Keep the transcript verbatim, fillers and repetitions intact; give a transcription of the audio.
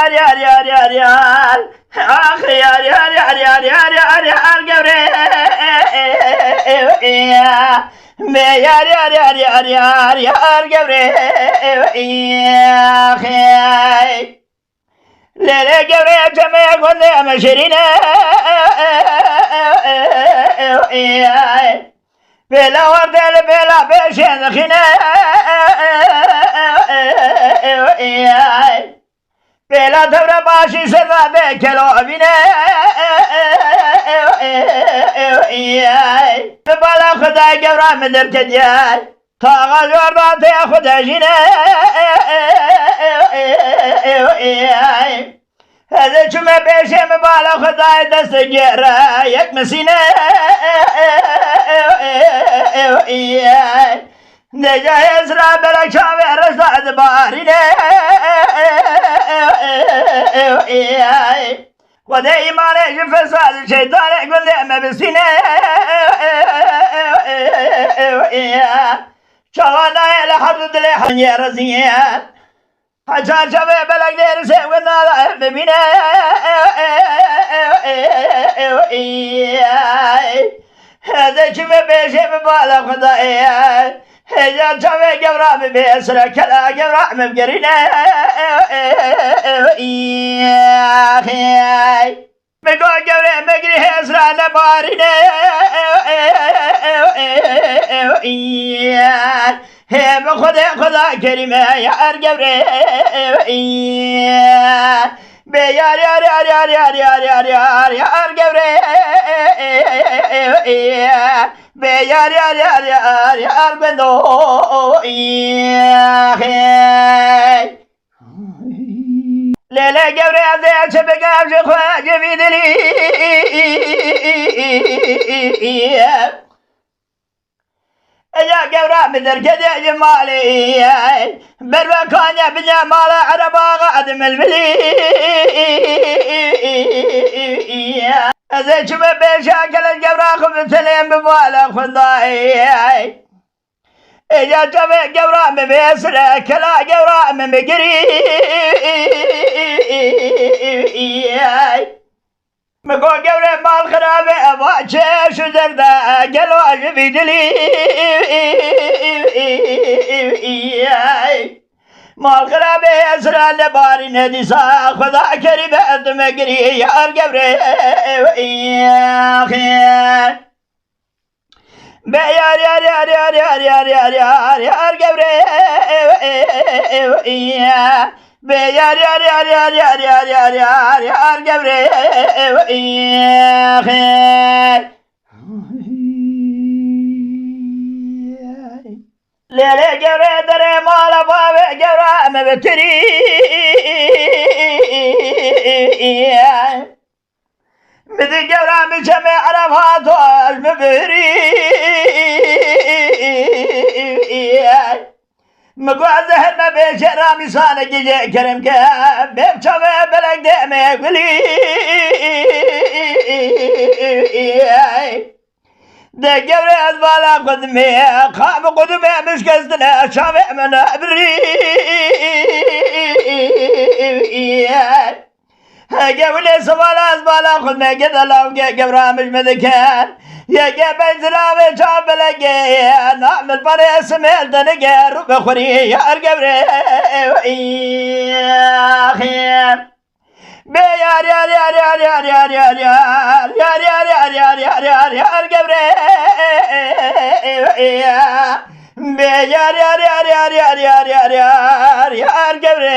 Yar, yar, yar, yar, yar. Ax, yar, yar, yar, yar, yar, yar, yar, gewre. Be yar, yar, yar, yar, yar, yar, gewre. Ax, ey. Lê, lê, gewre, çemê gundê me şirîne. Pêla werde li pêla pêşên dixîne. Pêla tewre başî ser de bê kelo evîne. Bi bala Xwedayê gewra min derketiye. Taxa jorda tê xwe dejîne. Ez ê çime pêşê min bala Xwedayê dest gêre yek misîne. Nêca Ezra belek çavê reşta dibarîne. Xwedê îmanê ji fesad û şeytanê gundê me bistîne. Çawa nayê li her du dilê hemiyê rezî ye. Heca çavê belek dêrisê wina la ev bibîne. Ez ê çi bibêjê bi bala Xwedayê. Hêja çavê gewra bibê sire kela gewra min gerîne. Min got, "Gewre, me girî hêzra nebarîne." Hê bi Xwedê, Xweda Kerîm e, yar gewre. Bê yar, yar, yar, yar, yar, yar, yar, yar, yar gewre. Bê yar, yar, yar, yar, yar, yar bendo. Lê, lê, gewre, ez ê çi bikim ji xwe, ji vî dilî? Eya gewra min derkete ji malê. Berve kanya binya mala ereba axa edimilmilî. Ez ê çi bibêje, kele gewra xwe bitelêm bi bala xwendayê. Êca çavê gewra min bê sire, kela gewra min bigirî. Min got, "Gewre, mal xirabe, eva çeş û derde, gelo ji vî dilî." Mal xirabe, sira nebarîne dîsa, Xweda Kerîm e, tu me girî, yar gewre. Be yar, yar, yar, yar, yar, yar, yar, yar, yar, gewre. Be yar, yar, yar, yar, yar, yar, yar, yar, yar, gewre. Lê, lê, gewre, derê mala bavê gewra me bitirî. Min di gewra min çemê ereb hato ez bibirî. Min got, "Ez ê her me bê şera mîsanekî jê kerem ke, bê çavê belek demê gulî." De gewre ez bala xwe dimê, qam qudumê min şikestine, çavê min ebirî. Hege wile sivala ez bala xwe me gede lawke gewra mij me diken. Yeke ben zilavê çav belege, namil parê simêl denige, rû bixurî, yar gewre. Be yar, yar, yar, yar, yar, yar, yar, yar, yar, yar, yar, yar, yar, yar, yar, yar, gewre. Be yar, yar, yar, yar, yar, yar, yar, yar, yar, yar, gewre.